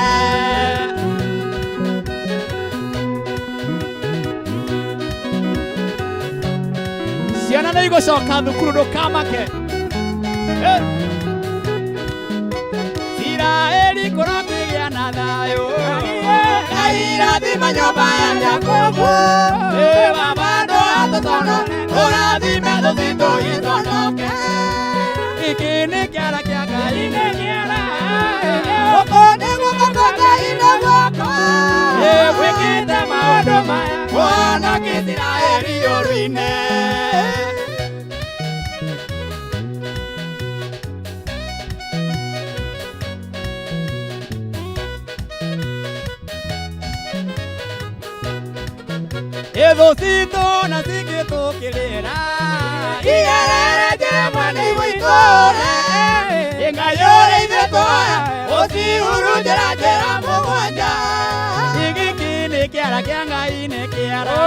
Ciana nĩ igũcoka thukuru ndũkamake. Eh. Isiraeli kũrokĩgĩa na thayũ Ngai rathima nyũmba ya Jakubu Eh, Baba ndũgatũconore tũrathime thũ citũ iconoke Gĩkĩ nĩ kĩara kĩa Ngai nĩ kĩara Gũkũ nĩ gwakwa Ngai nĩ gwakwa Wĩkĩte maũndũ maya kũhonokia Isiraeli ũru-inĩ. Ĩthũ citũ na cingĩtũkĩrĩra igerere njĩra mwene witũre ingayũre ithuĩ twoya ũcihurunjĩra njĩra mũgwanja gĩkĩ nĩ kĩara kĩa Ngai nĩ kĩara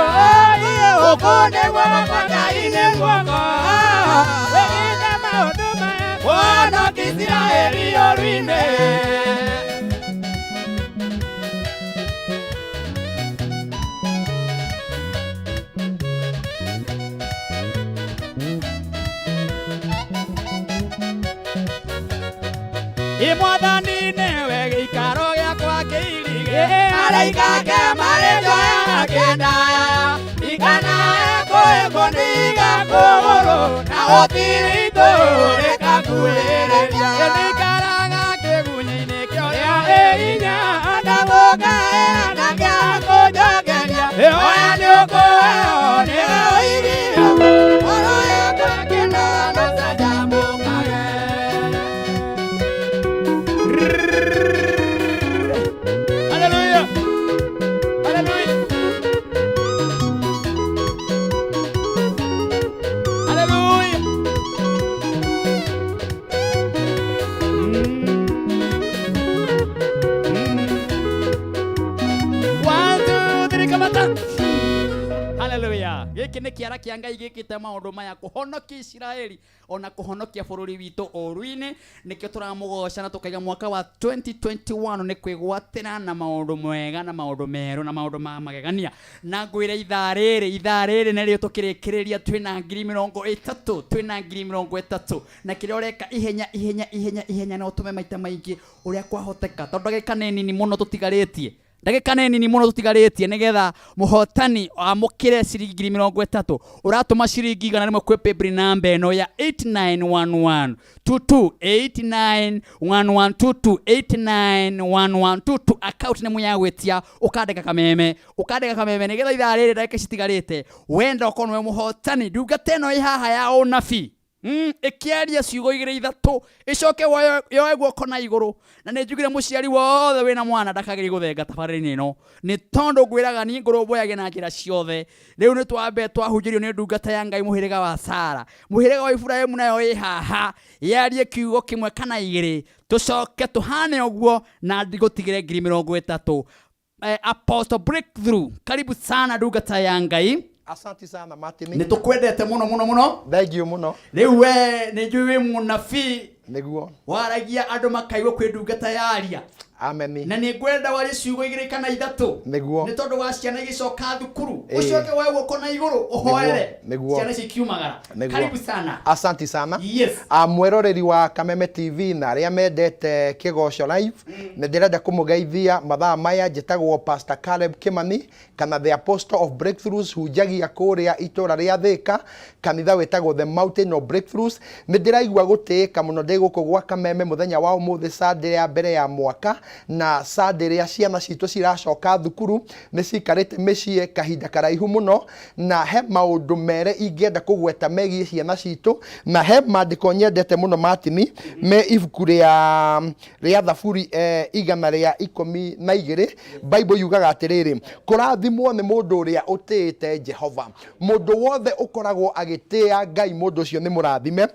Gũkũ nĩ gwakwa Ngai nĩ gwakwa wĩkĩte maũndũ maya kũhonokia Isiraeli ũru-inĩ. Ĩ Mwathani nĩwe gĩikaro gĩakwa kĩirige araika ake marĩ njoya kĩndaya ikanae kũĩkwo ndiga kũgũrũ na gũtirĩ itũũ rĩkakuhĩrĩria ndikaraga kĩgunyĩ-inĩ kĩa ũrĩa wĩ hinya ndagũkaĩra na kĩa kũnjokeria oya nĩ ũkũheo nĩwe ũigire Ngoro yakwa kĩna na canjamũkage. Hallelujah. Hallelujah. Hallelujah. One, two, three, come on. Hallelujah. Gĩkĩ nĩ kĩara kĩa Ngai gĩkĩte maũndũ maya kũhonokia Isiraeli ona kũhonokia bũrũri witũ ũru-inĩ nĩkĩo tũramũgoca na tũkaiga mwaka wa 2021 nĩ kwĩgwatĩra na maũndũ mega na maũndũ merũ na maũndũ ma magegania na ngwĩre ithaa rĩrĩ ithaa rĩrĩ narĩo tũkĩrĩkĩrĩria twĩna 30,000 twĩna 30,000 na kĩrĩa ũreka ihenya ihenya ihenya ihenya no ũtũme maita maingĩ ũrĩa kwahoteka tondũ ndagĩka nĩ nini mũno tũtigarĩtie ndagĩka nĩ nini mũno tũtigarĩtie nĩgetha mũhotani amũkĩre ciringi 30,000 ũratũma ciringi 100 kwĩ paybill namba ĩno ya 8911 22 8911 22 8911 22 account nĩ mũyagwĩtia ũkandĩka kameme ũkandĩka kameme nĩgetha ithaa rĩrĩ ndagĩka citigarĩte wenda ũkorwo nĩwe mũhotani ndungata ĩno ĩ haha ya ũnabii ĩkĩaria ciugo igĩrĩ ithatũ ĩcoke yoe guoko na igũrũ na nĩ njugire mũciari wothe wĩna mwana ndakagĩrĩire gũthenga tabarĩra-inĩ ĩno nĩ tondũ ngwĩraga niĩ ngũrũmbũyagia na njĩra ciothe rĩu nĩ twambe twahunjĩrio nĩ ndungata ya Ngai mũhĩrĩga wa Sara mũhĩrĩga wa Iburahĩmu nayo ĩ haha yarie kiugo kĩmwe kana igĩrĩ tũcoke tũhane ũguo na ndigũtigĩre 30,000. Apostle Breakthrough, karibu sana ndungata ya Ngai. Asante sana Martin. Nĩ tũkwendete mũno mũno mũno. Thank you mũno. Rĩu we nĩ njũĩ wĩ mũnabii Nĩguo. Waragia andũ makaigua kwĩ ndungata yaria. Ameni. Na nĩ ngwenda warie ciugo igĩrĩ kana ithatũ. Nĩguo. Nĩ tondũ wa ciana igĩcoka thukuru. Ĩĩ. Ũcoke woe guoko na igũrũ ũhoere Nĩguo. ciana ici ikiumagara. Nĩguo. Karibu sana. Asanti sana. Yes. Mwĩroreri wa Kameme TV na arĩa mendete Kĩgoco Live, nĩ ndĩrenda kũmũgeithia mathaa maya. Njĩtagwo Pastor Caleb Kimani kana the Apostle of Breakthroughs, hunjagia kũrĩa itũra rĩa Thĩka, kanitha wĩtagwo The Mountain of Breakthroughs. Nĩ ndĩraigua gũtĩĩka mũno ndĩ gũkũ gwa Kameme mũthenya wa ũmũthĩ, Sunday ya mbere ya mwaka, na Sunday ĩrĩa ciana citũ ciracoka thukuru. Nĩ cikarĩte mĩciĩ kahinda karaihu mũno, na he maũndũ mere ingĩenda kũgweta megiĩ ciana citũ, na he maandĩko nyendete mũno Martin, me ibuku rĩa Thaburi 112. Bible yugaga atĩrĩrĩ, kũrathimwo nĩ mũndũ ũrĩa ũtĩĩte Jehova. Mũndũ wothe ũkoragwo agĩtĩĩa Ngai, mũndũ ũcio nĩ mũrathime.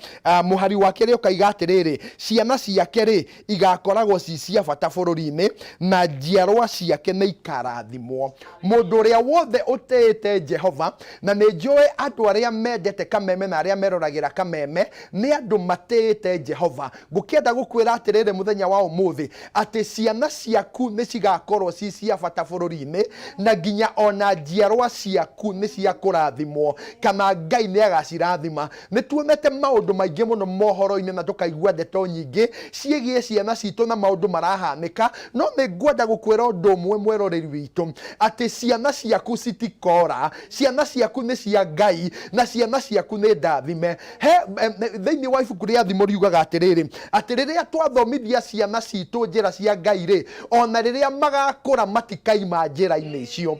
Mũhari wa kerĩ ũkaiga atĩrĩrĩ, ciana ciake rĩ igakoragwo ci cia bata bũrũri-inĩ, na njiarwa ciake nĩ ikarathimwo. Mũndũ ũrĩa wothe ũtĩĩte Jehova, na nĩ njũĩ andũ arĩa mendete Kameme na arĩa meroragĩra Kameme nĩ andũ matĩĩte Jehova, ngũkĩenda gũkwĩra atĩrĩrĩ mũthenya wa ũmũthĩ atĩ ciana ciaku nĩ cigakorwo ci cia bata bũrũri-inĩ, na nginya ona njiarwa ciaku nĩ cia kũrathimwo, kana Ngai nĩ agacirathima. Nĩ tuonete maũndũ maingĩ mũno mohoro-inĩ na tũkaigua ndeto nyingĩ ciĩgiĩ ciana citũ na maũndũ marahanĩka, no nĩ ngwenda gũkwĩra ũndũ ũmwe, mweroreri witũ, atĩ ciana ciaku citikora. Ciana ciaku nĩ cia Ngai na ciana ciaku nĩ ndathime. He thĩinĩ wa ibuku rĩa Thimo riugaga atĩrĩrĩ, atĩ rĩrĩa twathomithia ciana citũ njĩra cia Ngai rĩ, ona rĩrĩa magakũra matikaima njĩra-inĩ icio.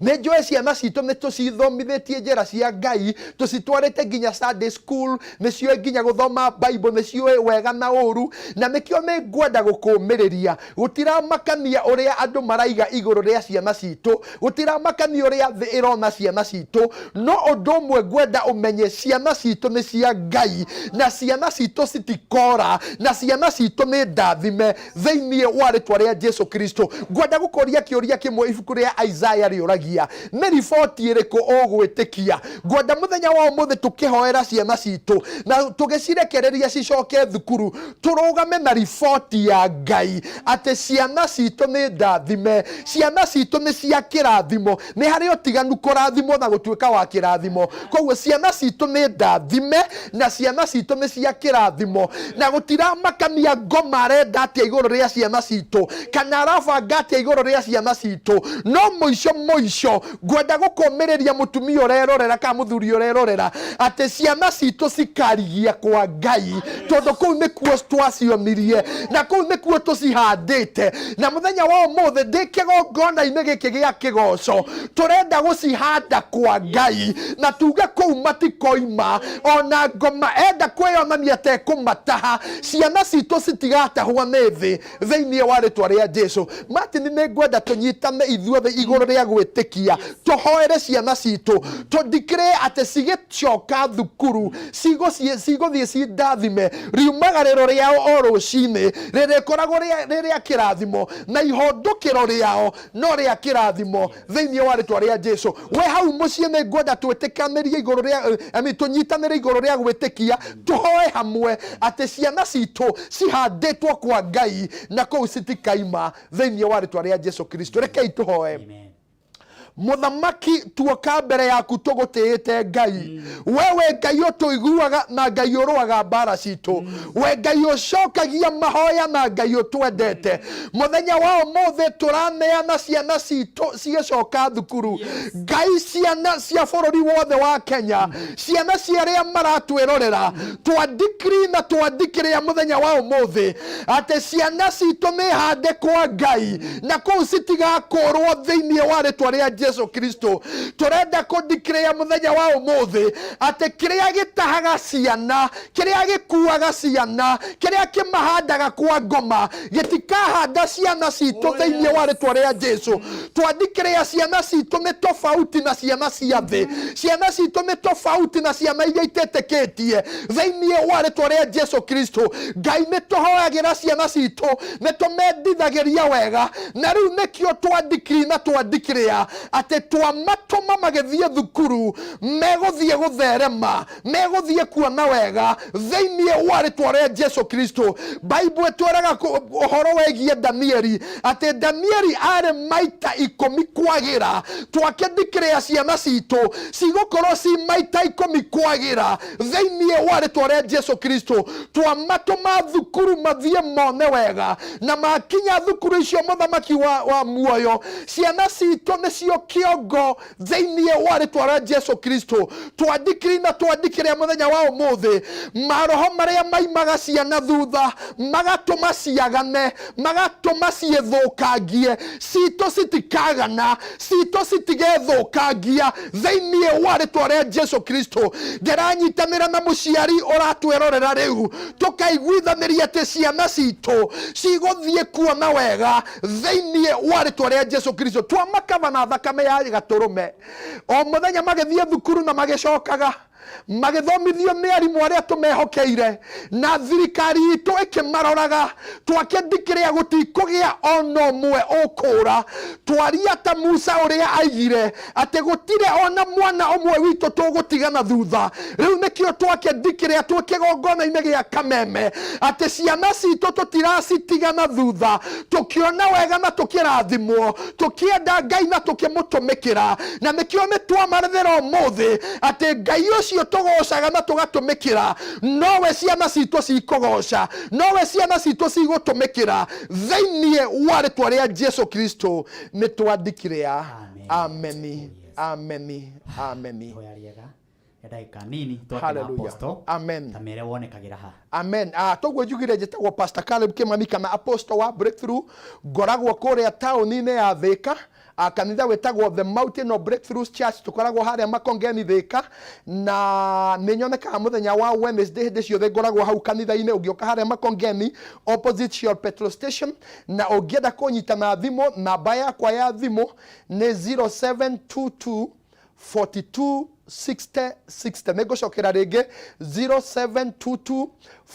Nĩ njũĩ ciana citũ nĩ tũcithomithĩtie njĩra cia Ngai, tũcitwarĩte nginya Sunday school, nĩ ciũĩ nginya gũthoma Bible, nĩ ciũĩ wega na ũru, na nĩkĩo nĩ ngwenda gũkũmĩrĩria, gũtiramakania ũrĩa andũ maraiga igũrũ rĩa ciana citũ, gũtiramakania ũrĩa thĩ ĩrona ciana citũ, no ũndũ ũmwe ngwenda ũmenye, ciana citũ nĩ cia Ngai, na ciana citũ citikora, na ciana citũ nĩ ndathime thĩinĩ wa rĩtwa rĩa Jesu Kristo. Ngwenda gũkũria kĩũria kĩmwe ibuku rĩa Isaya rĩũragia, nĩ riboti ĩrĩkũ ũgwĩtĩkia? Ngwenda mũthenya wa ũmũthĩ tũkĩhoera ciana citũ na tũgĩcirekereria cicoke thukuru, tũrũgame na riboti ya Ngai atĩ ciana citũ nĩ ndathime, ciana citũ nĩ cia kĩrathimo. Nĩ harĩ ũtiganu kũrathimwo na gũtuĩka wa kĩrathimo. Koguo ciana citũ nĩ ndathime na ciana citũ nĩ cia kĩrathimo, na gũtiramakania ngoma arenda atĩa igũrũ rĩa ciana citũ kana arabanga atĩa igũrũ rĩa ciana citũ, no mũico mũico ngwenda gũkũmĩrĩria, mũtumia ũrerorera kana mũthuri ũrerorera, atĩ ciana citũ cikarigia kwa Ngai, tondũ kũu nĩkuo twacionirie na kũu nĩkuo tũcihandĩte. Na mũthenya wa ũmũthĩ ndĩ kĩgongona-inĩ gĩkĩ gĩa kĩgoco, tũrenda gũcihanda kwa Ngai na tuge kũu matikoima. Ona ngoma enda kwĩyonania tekũmataha, ciana citũ citigatahwo nĩ thĩ thĩinĩ wa rĩtwa rĩa Jesu. Martin, nĩ ngwenda tũnyitane ithuothe igũrũ rĩa gwĩtĩkia, tũhoere ciana citũ, tũndikĩrĩe atĩ cigĩcoka thukuru cigũthiĩ ci ndathime, riumagarĩro rĩao o rũcinĩ rĩrĩkoragwo rĩ rĩa kĩrathimo, na ihũndũkĩro rĩao no rĩa kĩrathimo thĩinĩ wa rĩtwa rĩa Jesu. We hau mũciĩ, nĩ ngwenda twĩtĩkanĩrie igũrũ rĩa I mean, tũnyitanĩre igũrũ rĩa gwĩtĩkia, tũhoe hamwe atĩ ciana citũ cihandĩtwo kwa Ngai na kũu citikaima thĩinĩ wa rĩtwa rĩa Jesu Kristo. Rekei tũhoe. Amen. Mũthamaki, tuoka mbere yaku tũgũtĩĩte Ngai. Wewe Ngai ũtũiguaga na Ngai ũrũaga mbara citũ, we Ngai ũcokagia mahoya na Ngai ũtwendete, mũthenya wa ũmũthĩ tũraneana ciana citũ cigĩcoka thukuru. Ngai, ciana cia bũrũri wothe wa Kenya, ciana cia arĩa maratwĩrorera, twandikiri na twandikĩrĩa mũthenya wa ũmũthĩ atĩ ciana citũ nĩ hande kwa Ngai na kũu citigakũrwo thĩinĩ wa rĩtwa rĩa Jesu Kristo. Tũrenda kũndikĩrĩa mũthenya wa ũmũthĩ atĩ kĩrĩa gĩtahaga ciana, kĩrĩa gĩkuaga ciana, kĩrĩa kĩmahandaga kwa ngoma gĩtikahanda ciana citũ thĩinĩ wa rĩtwa rĩa Jesu. Twandikĩrĩa ciana citũ nĩ tofauti na ciana cia thĩ, ciana citũ nĩ tofauti na ciana iria itetĩkĩtie thĩinĩ wa rĩtwa rĩa Jesu Kristo. Ngai, nĩ tũhoyagĩra ciana citũ, nĩ tũmendithagĩria wega, na rĩu nĩkĩo twandikiri na twandikĩrĩa. Atĩ twamatũma magĩthiĩ thukuru, megũthiĩ gũtherema, megũthiĩ kuona wega thĩinĩ wa rĩtwa rĩa Jesu Kristo. Bible ĩtwĩraga ũhoro wĩgiĩ Danieli, atĩ Danieli arĩ maita 10 kwagĩra. Twakĩndikĩrĩa ciana citũ cigũkorwo ci maita 10 kwagĩra thĩinĩ wa rĩtwa rĩa Jesu Kristo. Twamatũma thukuru mathiĩ mone wega, na makinya thukuru icio mũthamaki wa muoyo, ciana citũ nĩcio kĩongo thĩinĩ wa rĩtwa rĩa Jesu Kristo. Twandikiri na twandikĩrĩa mũthenya wa ũmũthĩ, maroho marĩa maimaga ciana thutha magatũma ciagane, magatũma ciĩthũkangie, citũ citikagana, citũ citigethũkangia thĩinĩ wa rĩtwa rĩa Jesu Kristo. Ndĩranyitanĩra na mũciari ũratwĩrorera rĩu, tũkaiguithanĩria atĩ ciana citũ cigũthiĩ kuona wega thĩinĩ wa rĩtwa rĩa Jesu Kristo. Twamakaba na thakame ya gatũrũme o mũthenya magĩthiĩ thukuru na magĩcokaga, magĩthomithio nĩ arimũ arĩa tũmehokeire, na thirikari itũ ĩkĩmaroraga. Twakĩndikĩrĩa gũtikũgĩa ona ũmwe ũkũra. Twaria ta Musa ũrĩa aigire atĩ gũtirĩ ona mwana ũmwe witũ tũgũtigana thutha. Rĩu nĩkĩo twakĩndikĩrĩa twĩ kĩgongona-inĩ gĩa Kameme atĩ ciana citũ tũtiracitigana thutha, tũkĩona wega na tũkĩrathimwo, tũkĩenda Ngai na tũkĩmũtũmĩkĩra. Na nĩkĩo nĩ twamarethera ũmũthĩ atĩ Ngai ũcio tũgocaga na tũgatũmĩkĩra nowe ciana citũ cikũgoca, nowe ciana citũ cigũtũmĩkĩra thĩinĩ wa rĩtwa rĩa Jesu Kristo. Nĩ twandikĩrĩa. Ameni, ameni, ameni. Ihoya rĩega ya ndagĩka nini twakena. Hallelujah. Apostle. Amen. Ta mere wonekagĩra ha. Amen. Toguo njugire, njĩtagwo Pastor Caleb Kimani kana Apostle wa Breakthrough. Ngoragwo kũrĩa taũni-inĩ ya Thika, kanitha wĩtagwo The Mountain of Breakthroughs Church. Tũkoragwo harĩa Makongeni, Thika, na nĩ nyonekaga mũthenya wa Wednesday. Hĩndĩ ciothe ngoragwo hau kanitha-inĩ. Ũngĩũka harĩa Makongeni, opposite Shell petrol station. Na ũngĩenda kũnyita na thimũ, namba yakwa ya thimũ nĩ 0722 42 60 60. Nĩ ngũcokera rĩngĩ, 0722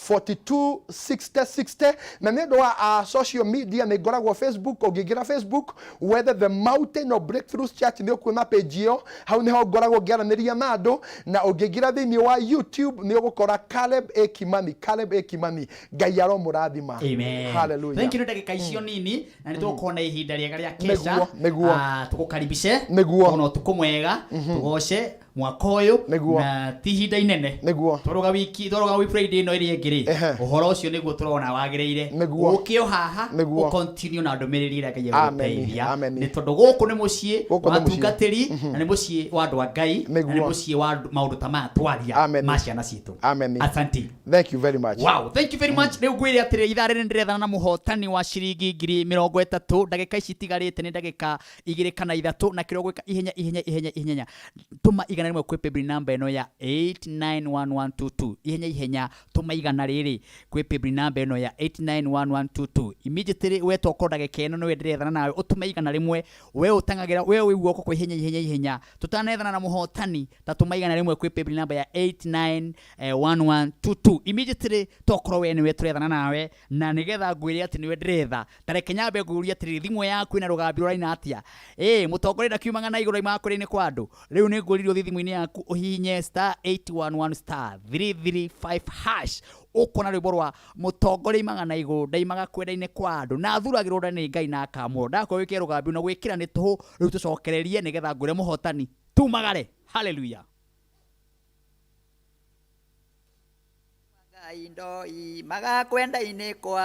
42 60 60. Na nĩ ũndũ wa social media, nĩ ngoragwo Facebook. Ũngĩingĩra Facebook wethe The Mountain of Breakthroughs Church, nĩ ũkuona page ĩyo. Hau nĩho ngoragwo ngĩaranĩria na andũ. Na ũngĩingĩra thĩinĩ wa YouTube nĩ ũgũkora Caleb A Kimani, Caleb A Kimani. Ngai aromũrathima. Amen. Hallelujah. Thank you nĩ ndagĩka icio nini, na nĩ tũgũkorwo na ihinda rĩega rĩa kesha. Nĩguo, nĩguo. Tũgũkaribishe. Nĩguo. Ona ũtukũ mwega, tũgoce mwaka ũyũ. Nĩguo. Na ti ihinda inene. Nĩguo. Twaruga wiki, twaruga wiki Friday ĩno ĩrĩa ĩngĩ rĩ, ũhoro ũcio nĩguo tũrona wagĩrĩire. Nĩguo. Ũke o haha, Nĩguo. ũcontinue na ndũmĩrĩri ĩrĩa Ngai Amen, egũgũteithia. amen. Nĩ tondũ gũkũ nĩ mũciĩ Gũkũ wa nĩ mũciĩ. atungatĩri, na nĩ mũciĩ wa andũ a Ngai, na nĩ Nĩguo. mũciĩ wa maũndũ ta maya twaria Amen. ma ciana citũ. Amen. Asante. Thank you very much. Wow, thank you very much. Rĩu ngwĩre atĩrĩ, ithaa rĩrĩ ndĩrethana na mũhotani wa ciringi 30,000. Ndagĩka ici itigarĩte nĩ ndagĩka 2 kana 3, na kĩrĩa ũgwĩka, ihenya ihenya ihenya ihenya, tũma 100 kwĩ paybill number ĩno ya 891122. Ihenya ihenya, tũma 100 rĩrĩ kwĩ paybill number ĩno ya 891122 immediately. We tokorwo ndagĩka ĩno nĩwe ndĩrethana nawe, ũtũme 100. We ũtang'agĩra, we wĩ guoko kwa ihenya ihenya ihenya. Tũtanethana na mũhotani, ta tũma 100 kwĩ paybill number ya 891122 immediately, tokorwo we nĩwe tũrethana nawe. Na nĩgetha ngwĩre atĩ nĩwe ndĩretha, ta reke nyambe ngũrie atĩrĩrĩ, thimũ yaku ĩna rũgambi rũraina atĩa? Ĩ mũtongoria ndakiumaga na igũrũ, aimaga kũrĩa-inĩ kwa andũ. Rĩu nĩ ngũririe ũthiĩ thimũ-inĩ yaku, ũhihinye star 811 star 335 hash, ũkuona rwĩmbo rwa mũtongoria imaga na igũrũ, ndaimaga kwenda-inĩ kwa andũ, na athuragĩrwo nda nĩ Ngai na akamũrwo. Ndakwĩra wĩkĩre rũgambi, na gwĩkĩra nĩ tũhũ. Rĩu tũcokererie nĩgetha ngwĩre mũhotani. Tumagare. Haleluya. Indo magakwenda-inĩ kwa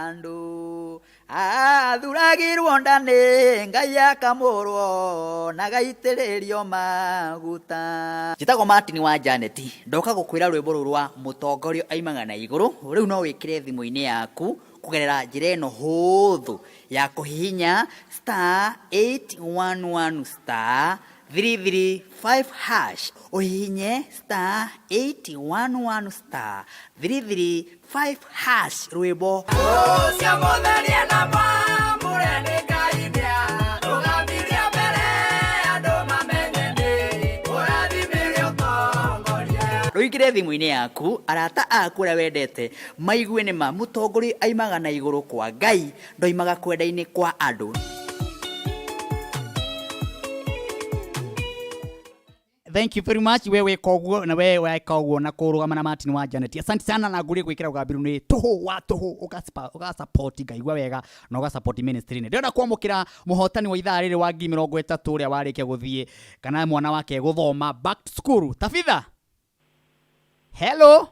andũ, athuragĩrwo nda nĩ Ngai, akamũrwo na gaitĩrĩrio maguta. Njĩtagwo Martin wa Janet, ndoka gũkwĩra rwĩmbo rũrũ rwa mũtongoria aimaga na igũrũ rĩu no wĩkĩre thimũ-inĩ yaku kũgerera njĩra ĩno hũthũ ya kũhihinya star 811 star 335 hash. Ũhihinye star 811 star 335 hash, rwĩmbo Ũcio mũtherie na mwamũre nĩ Ngai nĩarũgamirie mbere andũ mamenye nĩ ũrathimire ũtongoria. Rũingĩre thimũ-inĩ yaku, arata aku arĩa wendete maigue nĩ ma mũtongoria aimaga na igũrũ kwa Ngai, ndoimaga kwenda-inĩ kwa andũ. Thank you very much. We wika uguo na we weka uguo na kurugama na Martin wa Janet, asante sana. Na nguri gwikira ugambiru ni tuhu wa tuhu, uga support ngaigua wega na uga support ministry. Ni ndĩrenda kwamũkĩra mũhotani wa ithaa rĩrĩ wa 30,000 ũrĩa warĩkia gũthiĩ kana mwana wake gũthoma back to school. Tabitha, hello.